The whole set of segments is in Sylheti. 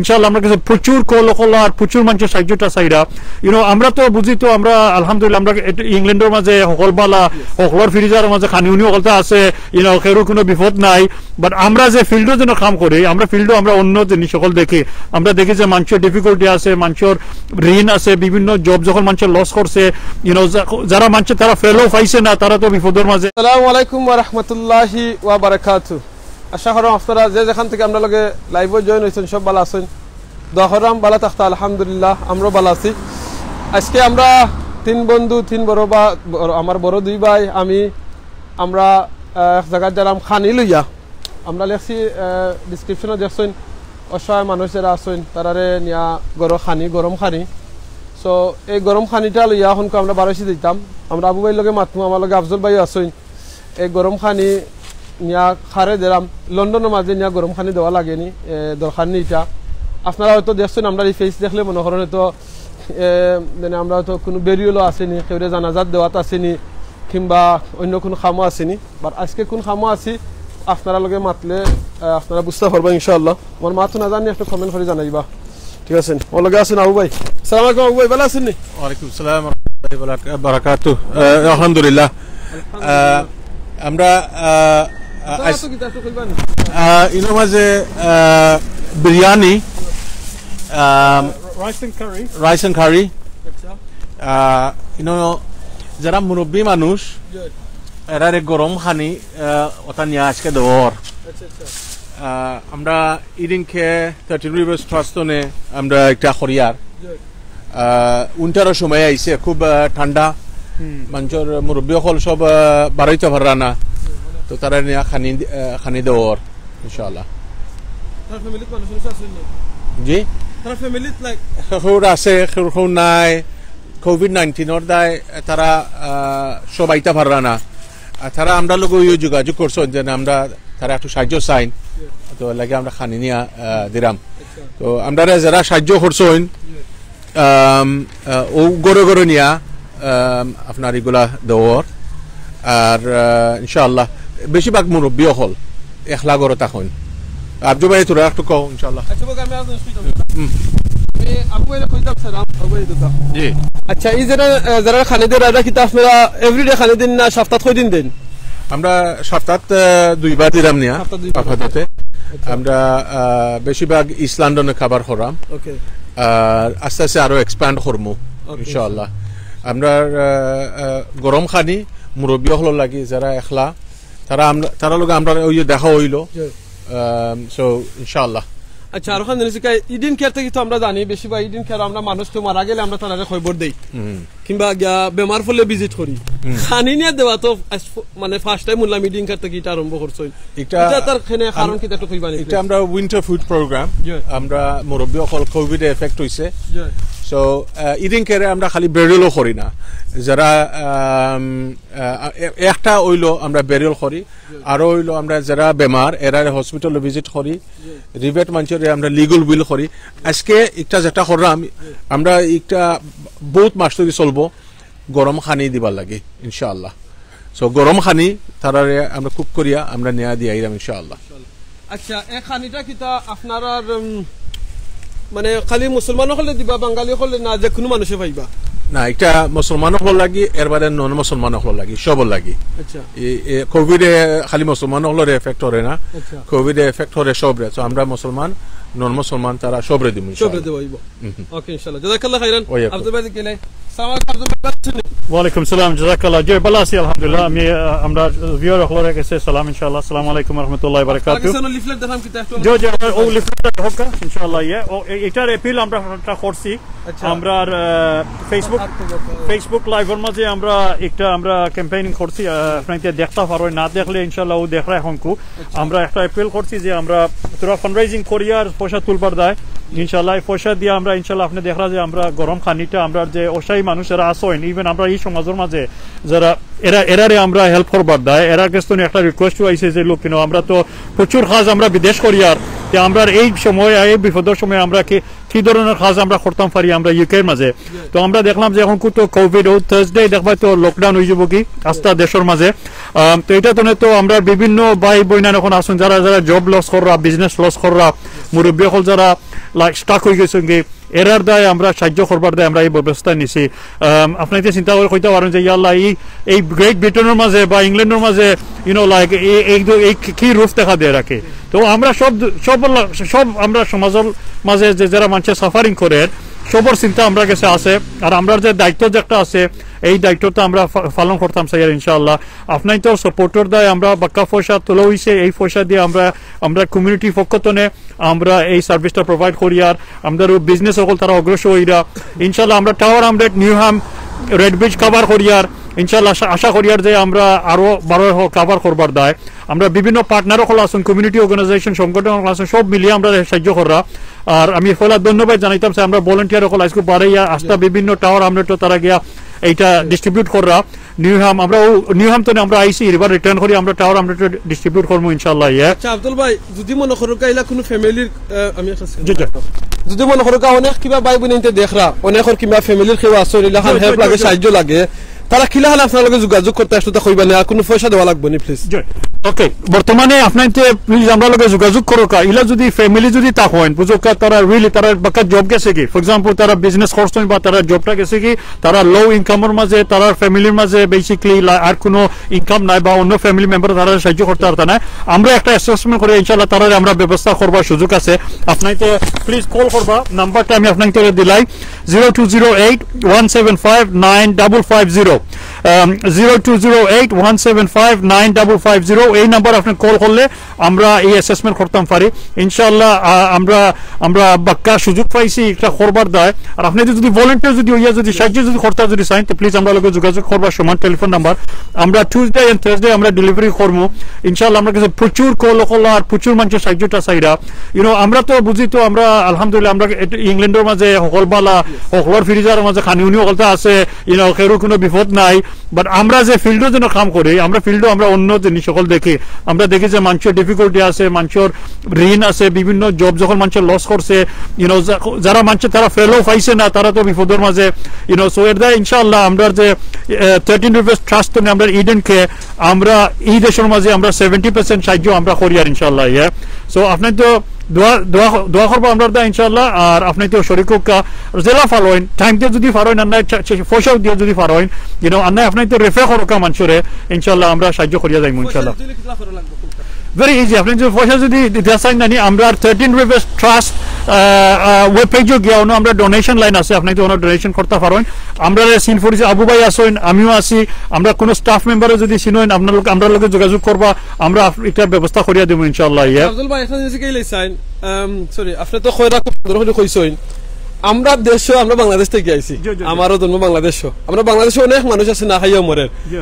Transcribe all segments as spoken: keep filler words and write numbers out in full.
ইনশাআল্লাহ, আমরার গেছে প্রচুর কল অকল আর প্রচুর মানষে সাহায্যটা চাইরা। ইউনো, আমরা তো বুঝি তো, আমরা আলহামদুলিল্লাহ, আমরা একটু ইংল্যান্ডর মাঝে হকল বালা, হকলর ফ্রিজারর মাঝে খানি উনি হকলতা আছে, ইউনো, কেউর কোনো বিপদ নাই। বাট আমরা যে ফিল্ডো যেন কাম করি, আমরা ফিল্ডো আমরা অন্য জিনিস হকল দেখি। আমরা দেখি যে মানষর ডিফিকাল্টি আছে, মানষর ঋণ আছে, বিভিন্ন জব যখন মানষে লস করছে, ইউনো, যারা মানষে তারা ফেলও পাইছে না, তারা তো বিপদর মাঝে। আসসালামু আলাইকুম ওয়া রাহমাতুল্লাহি ওয়া বারাকাতু। আশা করি আপনারা যে যেখান থাকি আমরার লগে লাইভো জয়েন অইছইন, সব বালা আছইন। দোয়া কররাম বালা থাকতা, আলহামদুলিল্লাহ, আমরাও বালা আছি। আজকে আমরা তিন বন্ধু, তিন বড় বা-, বড়, আমার বড় দুই ভাই, আমি, আমরা, আহ, এক জাগাত যাইরাম খানি লইয়া। আমরা লেখছি, আহ, ডেসক্রিপশনো দেখছইন, অসহায় মানুষ যেরা আছইন, তারারে নিয়া গরম খানি, গরম খানি। So, এই গরম খানিটা লইয়া অখনকু আমরা বারইছি যাইতাম। আমরা আবু ভাইর লগে মাতমু, আমার লগে আফজল ভাইও আছইন। এই গরম খানি নিয়া কারে দিরাম, লন্ডনর মাঝে নিয়া গরম খানি দেওয়া লাগেনি, এ, দরকার নি ইটা। আপনারা হয়তো দেখছইন, আমরার এই ফেস দেখলে মনে করইন হয়তো, এ, মানে আমরা হয়তো কুনু বেরিয়ালও আছিনি, কেউরে জানাজাত দেওয়াত আছিনি, কিংবা অন্য কুনু কামও আছিনি। বাট আজকে কুন কামো আছি, আপনারার লগে মাতলে, আহ, আপনারা বুঝতা পারবা ইনশাআল্লাহ। আমার মাত হুনা যার নি একটু কমেন্ট করি জানাইবা, ঠিক আছে? আমার লগে আছইন আবু ভাই। আসসালামু আলাইকুম আবু ভাই, বালা আছইন নি? ওয়ালাইকুম আসসালাম ওয়া রাহমাতুল্লাহি ওয়া বারাকাতুহু। আহ, আলহামদুলিল্লাহ। আহ, আমরা, আহ, আহ, আজ-, আহ, ইনোর মাঝে, আহ, বিরিয়ানি, আহ, রাইস এন্ড কারি। আহ, ইনো যারা মুরব্বী মানুষ, এরারে গরম খানি, আহ, ওটা নিয়া আজকে দেওয়ার। আহ, আমরা ইদিনকে থার্টিন রিভার্স ট্রাস্ট থনে আমরা একটা করিয়ার। আহ, উইন্টারর সময় আইছে, খুব, আহ, ঠান্ডা। মানষর মুরব্বী অকল সব, আহ, বারইতা পাররা না। তো তারা নিয়া খানি, আহ, খানি দেওয়ার, ইনশাআল্লাহ। তারা ফ্যামিলিত মানুষ, মানুষ আছইন নি? জি? তারা ফ্যামিলিত, লাইক, কেউর আছে, কেউর, কেউর নাই। কোভিড নাইনটিনর দায় তারা, আহ, সব আইতা পাররা না। আর তারা আমরার লগে অউ যোগাযোগ করছইন যে না, আমরা তারা একটু সাহায্য চাইন, তো এর লাগি আমরা খানি নিয়া, আহ, দিরাম। তো আমরারে যারা সাহায্য করছইন, আম, আহ, অউ ঘরে ঘরে নিয়া, আম, আপনার ইগুলা দেওয়ার। আর, আহ, ইনশাআল্লাহ, বেশিরভাগ মুরব্বী অকল একলা ঘরো থাকইন। আফজল ভাই, তোরা একটু কও, ইনশাআল্লাহ। আচ্ছা, বাবা, আমি আর হুম। আমি আবু ভাইরে কইতাম, স্যার, আম-, আবু ভাই দিতাম। জি। আচ্ছা, এই যেরা, আহ, যেরা খানি দেইন, এরা কিতা আপনারা এভরিডে খানি দেইন না সপ্তাহত কয়দিন দেইন? আমরা সপ্তাহত, আহ, দুইবার দিরাম নিয়া, সপ্তাহত দুইবার। আপাতত। আচ্ছা। আমরা, আহ, বেশিরভাগ ইস্ট লন্ডনে কভার কররাম। ওকে। আর আস্তে আস্তে আরো এক্সপ্যান্ড করমু, ওকে, ইনশাআল্লাহ। আমরা, আহ, আহ, গরম খানি মুরব্বী অকলর লাগি, যেরা একলা, তারা আমরা, তারার লগে আমরার অউ যে দেখা অইলো। জি। আম, so, ইনশাআল্লাহ। আচ্ছা, আর অখান জিনিস কি, ইডেন কেয়ার থাকি তো আমরা জানি, বেশিরভাগ ইডেন কেয়ার আমরা মানুষ কেউ মারা গেলে আমরা তারারে খবর দেই। হুম। কিংবা গিয়া বেমার পড়লে ভিজিট করি। হুম। খানি নিয়া দেওয়া তো আজ ফ-, মানে, ফার্স্ট টাইম হুনলাম ইডেন কেয়ার থাকি ইটা আরম্ভ করছইন। ইটা ইটা তার কেনে কারণ আম-, কিতা একটু কইবা নি, ইটা please? আমরা উইন্টার ফুড প্রোগ্রাম। জি। আমরা মুরব্বী অকল কোভিডে এফেক্ট অইছে। জি। So, আহ, ইডেন কেয়ারে আমরা খালি বেরিয়ালও করি না। যেরা, আম, আহ, এ-, একটা অইলো আমরা বেরিয়াল করি, আরো অইলো আমরা যেরা বেমার, এরারে হসপিটালো ভিজিট করি, রিভেট মানষরে আমরা লিগ্যাল উইল করি। আজকে একটা যেটা কররাম, আমরা একটা বউত মাস ধরি চলবো গরম খানি দিবার লাগি, ইনশাআল্লাহ। So, গরম খানি তারারে আমরা কুক করিয়া আমরা নিয়া দিয়া আইরাম, ইনশাআল্লাহ। আচ্ছা, এ খানিটা কিতা আপনারার, উম, মানে, খালি মুসলমান অকলে দিবা, বাঙালি অকলে না, যে কুনু মানুষে পাইবা? না, ইটা মুসলমান অকলর লাগি, এর বাদে নন মুসলমান অকলর লাগি, সবর লাগি। আচ্ছা। এই, এ, কোভিডে খালি মুসলমান অকলরে এফেক্ট করে না, আচ্ছা। কোভিডে এফেক্ট করে সবরে। So, আমরা মুসলমান, নন মুসলমান, তারা সবরে দিমু, সবরে ইনশাআল্লাহ। দেওয়া অইবো। হুম, হুম। ওকে, ইনশাআল্লাহ। জাযাকাল্লাহ খাইরান। ওয়া ইয়াকুম। আব্দুল বারি গেলে। সালাম আলাইকুম, আব্দুল বারি। ওয়ালাইকুম সালাম, জাযাকাল্লাহ। জি, বালা আছি, আলহামদুলিল্লাহ। আমি, আহ, আমরা ভিউয়ার অকলর গেছে সালাম, ইনশাআল্লাহ। আসসালামু আলাইকুম ওয়া রাহমাতুল্লাহি ওয়া বারাকাতুহু। আপনার কাছে লিফলেট দেখাম কিতা একটু? জি, জি, আমরা অউ লিফলেট দেখাম, ইনশাআল্লাহ, ইয়ে। ও, এ-, ইটার অ্যাপিল আমরা একটা করছি। আচ্ছা। আমরার, আহ, Facebook, আর Facebook। Facebook লাইভর মাঝে আমরা একটা, আমরা ক্যাম্পেইন করছি, আহ, আপনারা দেখতা পারইন, না দেখলে ইনশাআল্লাহ অউ দেখরা অখনকু। আচ্ছা। আমরা একটা অ্যাপিল করছি যে আমরা থুড়া ফান্ডরেজিং করিয়ার পয়সা তুলবার দায়। ইনশাআল্লাহ, এই পয়সা দিয়া আমরা ইনশাআল্লাহ আপনে দেখরা যে আমরা গরম খানিটা আমরা যে অসহায় মানুষ যেরা আছইন, even আমরা এই সমাজর মাঝে যেরা এরা, এরারে আমরা হেল্প করবার দায়, এরার গেছ থনে একটা রিকোয়েস্ট আইছে যে, "Look, you know, আমরা তো প্রচুর কাজ আমরা বিদেশ করিয়ার, তে আমরার এই সময়, এই বিপদর সময় আমরা কি, কি ধরনর কাজ আমরা করতাম পারি আমরা ইউকের মাঝে?" তো আমরা দেখলাম যে অখনকু তো কোভিড, অউ থার্সডে দেখবায় তো লকডাউন অইযিবোগি আস্তা দেশর মাঝে। আম, তো ইটা থনে তো আমরার বিভিন্ন ভাই বইনাইন অখন আছইন, যেরা, যেরা জব লস কররা, বিজনেস লস কররা, মুরব্বী অকল যারা, like, stuck অই গেছইন গি, এরার দায় আমরা সাহায্য করবার দায় আমরা এই ব্যবস্থা নিছি। আম, আপনারা চিন্তা করি কইতা পারইন যে, "ইয়া আল্লাহ, এই, এই গ্রেট ব্রিটেনর মাঝে বা ইংল্যান্ডর মাঝে, you know, like, এই, এই, এই কি, কি রূপ দেখা দেয় রাখে?" তো আমরা সব, সব, সব আমরা সমাজর মাঝে যে যারা মানষে suffering করের, সবর চিন্তা আমরার গেছে আছে। আর আমরার যে দায়িত্ব যে একটা আছে, এই দায়িত্বটা আমরা ফা-, পালন করতাম চাইয়ার ইনশাআল্লাহ। আপনাইনতর support-র দায় আমরা বাক্কা পয়সা তোলা অইছে, এই পয়সা দিয়া আমরা, আমরা community পক্ষ তনে আমরা এই service-টা provide করিয়ার। আমরার business অকল তারা অগ্রসর অইরা। ইনশাআল্লাহ আমরা Tower Hamlet, Newham, Redbridge cover করিয়ার। ইনশাআল্লাহ আশা, আশা করিয়ার যে আমরা আরো বারো cover করবার দায়। আমরা বিভিন্ন partner অকল আছইন, community organization, সংগঠন অকল আছইন, সব মিলিয়া আমরা সাহায্য কররা। আর আমি পয়লা ধন্যবাদ জানাইতাম চাই আমরা volunteer অকল আইজকু বাড়াইয়া আস্তা বিভিন্ন Tower Hamlet-ও তারা গিয়া এইটা distribute কররা। Newham, আমরা ও Newham তনে আমরা আইছি, এবার return করি আমরা Tower Hamlet-ও distribute করমু ইনশাআল্লাহ, ইয়া। আচ্ছা আব্দুল ভাই, যদি মনো করউক্কা ইলা কুনু family-র, আহ, আমি একটা second জি, জি। যদি মনো করউক্কা অনেক কিবা ভাই বইনাইন্তে দেখরা, অনেকর কিবা family-র কেউ আছে, ইলা খান জি, জি, help জি, লাগে, জি। সাহায্য লাগে, তারা কিলা খান আপনার লগে যোগাযোগ করতা, একটু তা কইবা না, আর কুনু পয়সা দেওয়া লাগবো নি, please? জি। OK, বর্তমানে আপনাইনতে please আমরার লগে যোগাযোগ করউক্কা। ইলা যদি family যদি থাকইন, বুঝউক্কা, তারা really তারা বাক্কা job গেছে গি, for example, তারা business করছইন বা তারা job-টা গেছে গি, তারা low income-র মাঝে, তারার family-র মাঝে basically লা-, আর কুনু income নাই বা অন্য family member তারা সাহায্য করতা পারতা নায়, আমরা একটা assessment করি ইনশাআল্লাহ তারারে আমরা ব্যবস্থা করবার সুযোগ আছে। আপনাইনতে please call করবা, number-টা আমি আপনাইনতে দিলাই, zero two zero eight one seven five nine double five zero, আম, zero two zero eight one seven five nine double five zero। এই number আপনি call করলে আমরা এই assessment করতাম পারি ইনশাআল্লাহ। আ, আমরা, আমরা বাক্কা সুযোগ পাইছি এটা করবার দায়। আর আপনি যদি volunteer যদি অইয়া যদি সাহায্য যদি করতা যদি চাইন, তো please আমরার লগে যোগাযোগ করবা, সমান telephone number। আমরা Tuesday and Thursday আমরা delivery করমু ইনশাআল্লাহ। আমরার গেছে প্রচুর call অকল আর প্রচুর মানষে সাহায্যটা চাইরা। You know, আমরা তো বুঝি তো, আমরা আলহামদুলিল্লাহ, আমরা ইংল্যান্ডর মাঝে হকল বালা, হকলর freezer-র মাঝে খানি উনি হকলতা আছে, you know, কেউর কুনু বিপদ নাই। But আমরা যে field-ও যেন কাম করি, আমরা field-ও আমরা অন্য জিনিস হকল দেখি, আমরা দেখি যে মানষর difficulty আছে, মানষর ঋণ আছে, বিভিন্ন job যখন মানষে loss করছে, you know, যা-, যারা মানষে তারা ফেলও পাইছে না, তারা তো বিপদর মাঝে, you know, so এর দ্বারা ইনশাআল্লাহ আমরা যে, আহ, thirteen Rivers Trust তনে আমরা ইডেনকে আমরা এই দেশর মাঝে আমরা seventy percent সাহায্য আমরা করিয়ার ইনশাআল্লাহ, yeah। So আপনি তো দোয়া, দোয়া, দোয়া করবা আমরার দা ইনশাআল্লাহ। আর আপনি তো শরিক অউক্কা, যেলা পারইন, time দিয়া যদি পারইন, আর নায় চা-, চা-, পয়সা দিয়া যদি পারইন, you know, আর নায় আপনি তো refer করউক্কা মানষরে, ইনশাআল্লাহ আমরা সাহায্য করিয়া যাইমু ইনশাআল্লাহ। Very easy, আপনি যদি পয়সা যদি দিতা চাইন নানি, আমরার thirteen Rivers Trust, আহ, আহ, web page-ও গিয়া অনো আমরা donation line আছে, আপনি তো অনো donation করতা পারইন। আমরারে চিন পরিচিত আবু ভাই আছইন, আমিও আছি, আমরা কুনু staff member-এ যদি চিনইন, আপনার লগে, আমরার লগে যোগাযোগ করবা, আমরা আপ-, এটার ব্যবস্থা করিয়া দিমু ইনশাআল্লাহ, yeah। আব্দুল ভাই, একটা জিনিস কি লাইছাইন, আম, sorry, আপনি তো কইরা খুব সুন্দর করি কইছইন। আমরা দেশো, আমরা বাংলাদেশ থাকি আইছি। জি, জি, জি। আমারও জন্ম বাংলাদেশো। আমরা বাংলাদেশো অনেক মানুষ আছে না খাইয়া মরের। জি।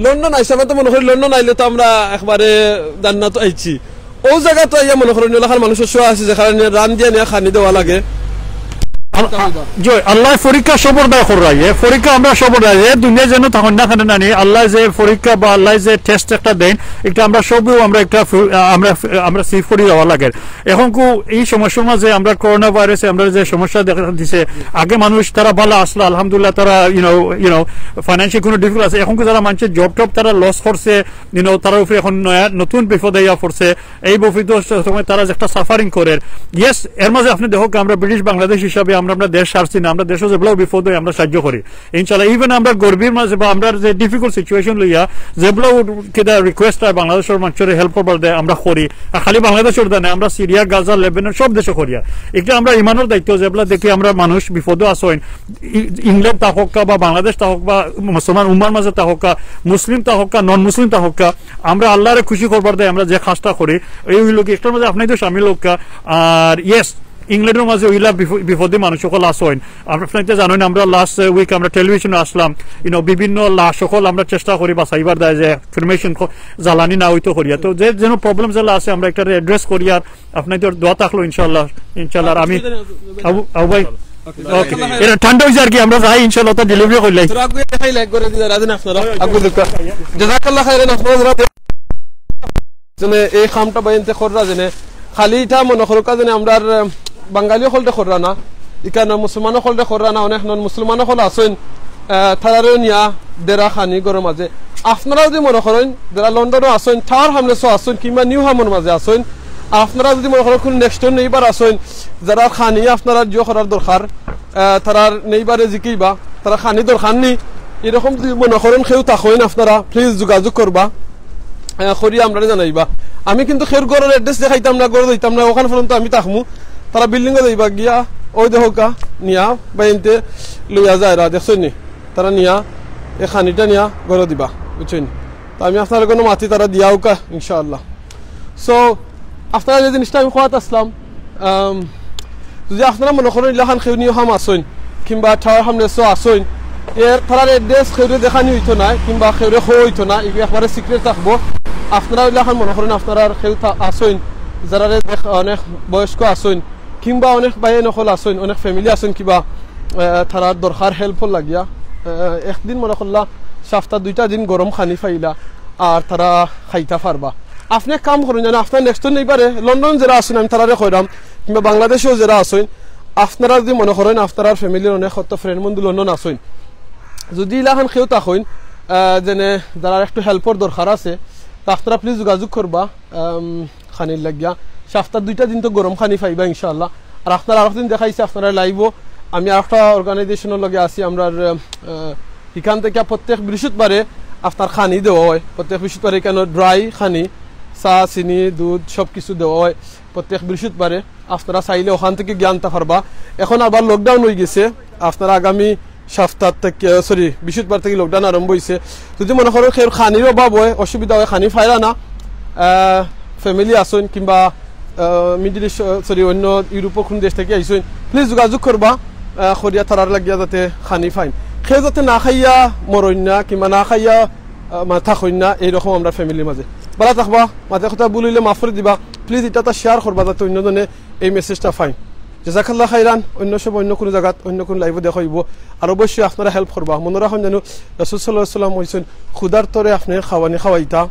লন্ডন আইসা, আমরা তো মনো করি লন্ডন আইলে তো আমরা একবারে জান্নাত আইছি। অউ জাগাত আইয়া মনো করি অলাখান মানুষর শো আছে, যেখানে রান্দিয়া নিয়া খানি দেওয়া লাগে। আল-, জি, আল্লায় পরীক্ষা সবর দায় কররা, এ পরীক্ষা আমরা সবর দায়, এ দুনিয়া যেন তখন না খানে নানি, আল্লায় যে পরীক্ষা বা আল্লায় যে test একটা দেইন, এটা আমরা সবেউ আমরা একটা ফু-, আমরা, আমরা receive করি যাওয়া লাগে। এখন কু এই সমস্যার মাঝে আমরা করোনা ভাইরাসে আমরা যে সমস্যা দেখা দিছে, আগে মানুষ তারা ভালা আছলা, আলহামদুলিল্লাহ, তারা, you know, you know, financial কুনু difficult আছে। এখন কু যারা মানষে job টব তারা loss করছে, you know, তারার উপরে এখন নয়া নতুন বিপদ আইয়া পড়ছে। এই বিপদর সময় তারা যে একটা suffering করের, yes, এর মাঝে আপনি দেখউক্কা, আমরা ব্রিটিশ বাংলাদেশ হিসাবে আমরা, আমরা দেশ ছাড়ছি না, আমরা দেশো যেবলাও বিপদ অয় আমরা সাহায্য করি। ইনশাআল্লাহ, even আমরা গরিবর মাঝে বা আমরা যে difficult situation লইয়া যেবলাও কিতা request অয় বাংলাদেশর মানষরে help করবার দায় আমরা করি। আর খালি বাংলাদেশর দায় নায়, আমরা সিরিয়া, গাজা, লেবানন সব দেশো করিয়ার। এটা আমরা ইমানর দায়িত্ব, যেবলা দেখি আমরা মানুষ বিপদো আছইন, ই-, ইংল্যান্ড থাকউক্কা বা বাংলাদেশ থাকউক্কা বা মুসলমান উম্মার মাঝে থাকউক্কা, মুসলিম থাকউক্কা, non মুসলিম থাকউক্কা, আমরা আল্লারে খুশি করবার দায় আমরা যে কাজটা করি, এই অইলো কি, একটার মাঝে আপনি তো সামিল অউক্কা। আর yes, ইংল্যান্ডর মাঝে অইলা বিপ-, বিপদে মানুষ অকল আছইন। আপনারা তো জানইন, আমরা last week আমরা টেলিভিশনো আছলাম, you know, বিভিন্ন লাশ অকল আমরা চেষ্টা করি বাঁচাইবার দায় যে cremation ক-, জ্বালানি না অইতো করিয়া। তো যে যেন problem যেলা আছে, আমরা একটা address করিয়ার, আপনাইনতর দোয়া থাকলো ইনশাআল্লাহ, ইনশাআল্লাহ। আর আমি আবু, আবু ভাই, OK। এটা ঠান্ডা অইছে আর কি, আমরা যাই ইনশাআল্লাহ, তা delivery করিলাই। তোরা আগুয়ে দেখাইলে এক করে দিলে রাজি না আপনারা, আগুয়ে দেখতা। জাযাকাল্লাহ খাইরান, আপনারা যারা যেনে এই কামটা বাইনতে কররা যেনে, খালি ইটা মনো করউক্কা যেনে আমরার, আহ, বাঙালি অকলরে কররা না, ইখান মুসলমান অকলরে কররা না, অনেক non মুসলমান অকল আছইন, আহ, তারারেও নিয়া দেরা খানি ঘরর মাঝে। আপনারা যদি মনো করইন, যারা লন্ডনো আছইন, টাওয়ার হামলেটসো আছইন, কিংবা নিউ হামর মাঝে আছইন, আপনারা যুদি মনো করইন কুনু next door neighbour আছইন, যারার খানি আপনারার জিও করার দরকার, আহ, তারার neighbour এ জিকাইবা, তারার খানি দরকার নি, এরকম যুদি মনো করইন কেউ থাকইন আপনারা, please যোগাযোগ করবা, আহ, করিয়া আমরারে জানাইবা। আমি কিন্তু কেউর ঘরর address দেখাইতাম না, ঘরো যাইতাম না, অখান পর্যন্ত আমি থাকমু। তারা building ও যাইবা গিয়া, ওই দেখউক্কা, নিয়া বাইনতে লইয়া যায়রা, দেখছইন নি? তারা নিয়া, এ খানিটা নিয়া ঘরো দিবা, বুঝছইন নি? তো আমি আপনারারে কুনু মাতি তারা দিয়াউক্কা, ইনশাআল্লাহ। So, আপনারা যে জিনিসটা আমি কওয়াত আছলাম, আম, যুদি আপনারা মনো করইন ইলাখান কেউ নিয়ম আছইন, কিংবা tower hamlets ও আছইন, এর তারার address কেউরে দেখানি অইতো নায়, কিংবা কেউরে কওয়া অইতো নায়, ইগু একবারে secret থাকবো। আপনারা ইলাখান মনো করইন আপনারার কেউ থা-, আছইন, যারারে দেখ-, অনেক বয়স্ক আছইন, কিংবা অনেক ভাইয়াইন অকল আছইন, অনেক family আছইন, কিবা, আহ, তারার দরকার help লাগিয়া, আহ, একদিন মনো করলা, সপ্তাহ দুইটা দিন গরম খানি পাইলা, আর তারা খাইতা পারবা। আপনে কাম করইন, জানো, আপনার next door neighbour এ, লন্ডন যেরা আছইন, আমি তারারে কইরাম, কিংবা বাংলাদেশেও যেরা আছইন, আপনারা যুদি মনো করইন, আপনারার family র অনেক কত friend বন্ধু লন্ডন আছইন, যুদি ইলাখান কেউ থাকইন, আহ, যেনে যারার একটু help র দরকার আছে, তো আপনারা please যোগাযোগ করবা, আম, খানির লাগিয়া। সপ্তাহ দুইটা দিন তো গরম খানি পাইবা ইনশাআল্লাহ। আর আপনারা আরক দিন দেখাইছি আপনারা live ও, আমি আরকটা organization র লগে আছি, আমরার, আহ, ইখান থাকি প্রত্যেক বৃহস্পতিবারে আপনার খানি দেওয়া অয়, প্রত্যেক বৃহস্পতিবারে ইখানো dry খানি, চা, চিনি, দুধ সব কিছু দেওয়া অয় প্রত্যেক বৃহস্পতিবারে। আপনারা চাইলে অখান থাকি গিয়া আনতা পারবা। এখন আবার lockdown অইগেছে, আপনারা আগামী সপ্তাহ থাকি, আহ, sorry, বৃহস্পতিবার থাকি lockdown আরম্ভ অইছে। যুদি মনো করইন কেউর খানির অভাব অয়, অসুবিধা অয়, খানি পাইরা না, আহ, family আছইন কিংবা, আহ, Middle East, আহ, sorry, অন্য ইউরোপর কুনু দেশ থাকি আইছইন, please যোগাযোগ করবা, আহ, করিয়া তারার লাগিয়া যাতে খানি পাইন। কেউ যাতে না খাইয়া মরইন না কিংবা না খাইয়া, আহ, মা-, থাকইন না, এইরকম আমরার family র মাঝে। ভালা থাকবা, মাতে কথা ভুল অইলে মাফ করি দিবা। Please ইটা তা share করবা যাতে অন্যজনে এই message টা পাইন। জাজাকাল্লাহ খাইরান। অন্য সময় অন্য কুনু জাগাত অন্য কুনু live ও দেখা অইবো। আর অবশ্যই আপনারা help করবা। মনো রাখইন জানো, রাসূল সাল্লাল্লাহু আলাইহি ওয়াসাল্লাম কইছইন, "ক্ষুধার্তরে আপনে খাওয়ানি খাওয়াইতা,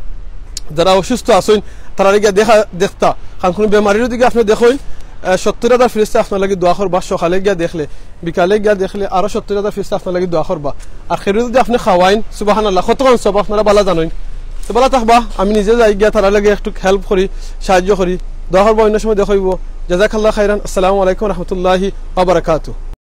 যারা অসুস্থ আছইন, তারারে গিয়া দেখা, দেখতা।" কারণ কুনু বেমারিরে যুদি আপনে দেখইন, আহ, সত্তর হাজার ফিরিস্তা আপনার লাগি দোয়া করবা। সকালে গিয়া দেখলে, বিকালে গিয়া দেখলে আরো সত্তর হাজার ফিরিস্তা আপনার লাগি দোয়া করবা। আর কেউরে যুদি আপনে খাওয়াইন, সুবহানাল্লাহ, কতখান সওয়াব আপনারা ভালা জানইন। তো ভালা থাকবা, আমি নিজে যাই গিয়া তারার লাগি একটু help করি, সাহায্য করি, দোয়া করবা, অন্য সময় দেখা অইবো। জাজাকাল্লাহ খাইরান। আসসালামু আলাইকুম রহমতুল্লাহি ওয়া বারাকাতুহু।